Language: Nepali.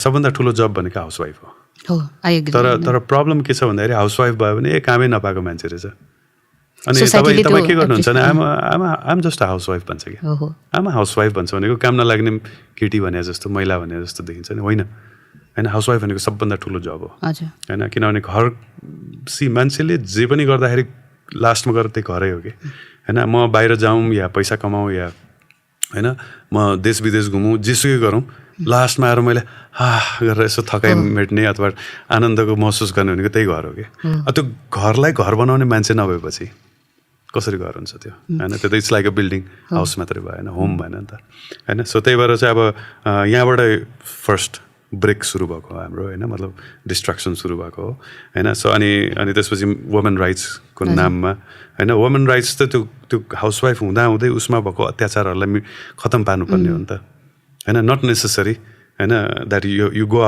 सबभन्दा ठुलो जब भनेको हाउसवाइफ हो तर प्रब्लम के छ भन्दाखेरि हाउसवाइफ भयो भने कामै नपाएको मान्छे रहेछ अनि तपाईँ के गर्नुहुन्छ भने आम जस्ट हाउसवाइफ भन्छ कि आमा हाउसवाइफ भन्छ भनेको काम नलाग्ने केटी भने जस्तो महिला भने जस्तो देखिन्छ नि होइन हाउसवाइफ भनेको सबभन्दा ठुलो जब हो होइन किनभने घर मान्छेले जे पनि गर्दाखेरि लास्टमा गएर त्यही घरै हो कि होइन म बाहिर जाउँ या पैसा कमाउँ या होइन म देश विदेश घुमौँ जेसुकै गरौँ लास्टमा आएर मैले गरेर यसो थकाइ मेट्ने अथवा आनन्दको महसुस गर्ने भनेको त्यही घर हो कि त्यो घरलाई घर बनाउने मान्छे नभएपछि कसरी घर हुन्छ त्यो होइन त्यो त it's like a building house मात्रै भएन होम भएन नि त होइन सो त्यही भएर चाहिँ अब यहाँबाट फर्स्ट ब्रेक सुरु भएको हो हाम्रो होइन मतलब डिस्ट्रक्सन सुरु भएको हो होइन सो अनि त्यसपछि वुमेन राइट्सको नाममा होइन वुमेन राइट्स त त्यो हाउसवाइफ हुँदै उसमा भएको अत्याचारहरूलाई खतम पार्नुपर्ने हो नि त होइन नट नेसेसरी होइन द्याट यु गो